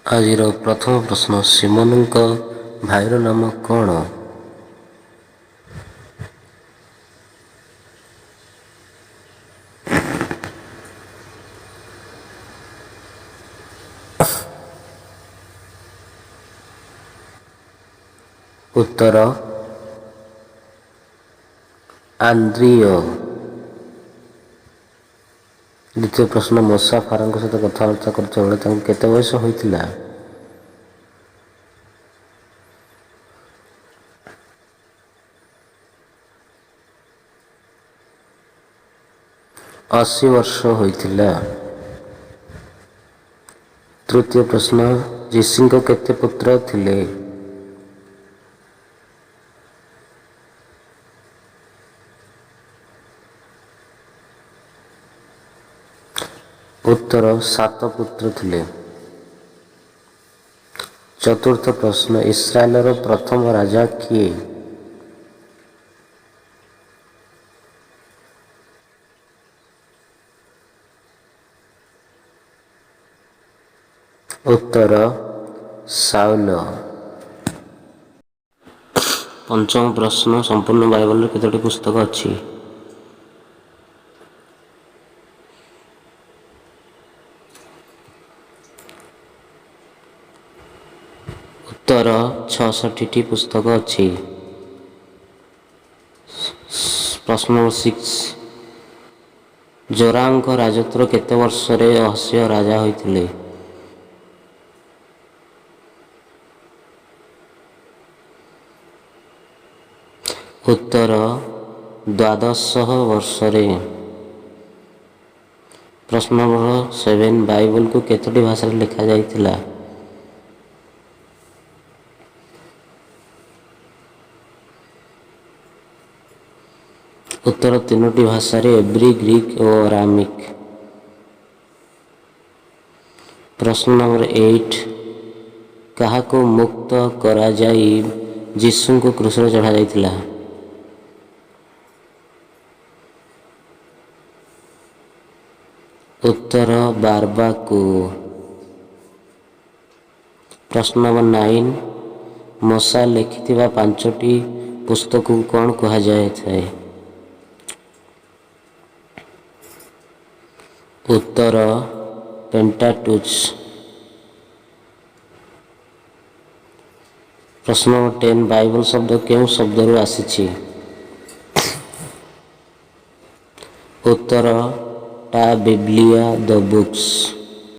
ଆଜିର ପ୍ରଥମ ପ୍ରଶ୍ନ, ଶିମୋନଙ୍କ ଭାଇର ନାମ କ'ଣ? ଉତ୍ତର, ଆନ୍ଦ୍ରିୟ। ଦ୍ୱିତୀୟ ପ୍ରଶ୍ନ, ମୋଶା ଫାରୋଙ୍କ ସହିତ କଥାବାର୍ତ୍ତା କରୁଥିବା ବେଳେ ତାଙ୍କୁ କେତେ ବୟସ ହୋଇଥିଲା? 80 ବର୍ଷ ହୋଇଥିଲା। ତୃତୀୟ ପ୍ରଶ୍ନ, ଯିଶୀଙ୍କ କେତେ ପୁତ୍ର ଥିଲେ? ଉତ୍ତର, ସାତ ପୁତ୍ର ଥିଲେ। ଚତୁର୍ଥ ପ୍ରଶ୍ନ, ଇସ୍ରାଏଲର ପ୍ରଥମ ରାଜା କିଏ? ଉତ୍ତର, ଶାଉଲ। ପଞ୍ଚମ ପ୍ରଶ୍ନ, ସମ୍ପୂର୍ଣ୍ଣ ବାଇବଲରେ କେତୋଟି ପୁସ୍ତକ ଅଛି? ଉତ୍ତର, 66ଟି ପୁସ୍ତକ ଅଛି। ପ୍ରଶ୍ନ ନମ୍ବର 6, ଯୋରାମଙ୍କ ରାଜତ୍ୱର କେତେ ବର୍ଷରେ ଅହସିୟ ରାଜା ହୋଇଥିଲେ? ଉତ୍ତର, 12 ବର୍ଷରେ। ପ୍ରଶ୍ନ ନମ୍ବର 7, ବାଇବଲକୁ କେତୋଟି ଭାଷାରେ ଲେଖାଯାଇଥିଲା? ଉତ୍ତର, ତିନୋଟି ଭାଷାରେ, ଏବ୍ରୀ, ଗ୍ରୀକ୍ ଓ ଆରାମିକ୍। ପ୍ରଶ୍ନ ନମ୍ବର 8, କାହାକୁ ମୁକ୍ତ କରାଯାଇ ଯୀଶୁଙ୍କୁ କ୍ରୁଶରେ ଚଢ଼ାଯାଇଥିଲା? ଉତ୍ତର, ବାରବାକୁ। ପ୍ରଶ୍ନ ନମ୍ବର 9, ମୋଶା ଲେଖିଥିବା ପାଞ୍ଚଟି ପୁସ୍ତକକୁ କ'ଣ କୁହାଯାଇଥାଏ? ଉତ୍ତର, ପେଣ୍ଟାଟୁଚ୍। ପ୍ରଶ୍ନ ନମ୍ବର 10, ବାଇବଲ ଶବ୍ଦ କେଉଁ ଶବ୍ଦରୁ ଆସିଛି? ଉତ୍ତର, ଟା ବିବ୍ଲିଆ, ଦ ବୁକ୍ସ।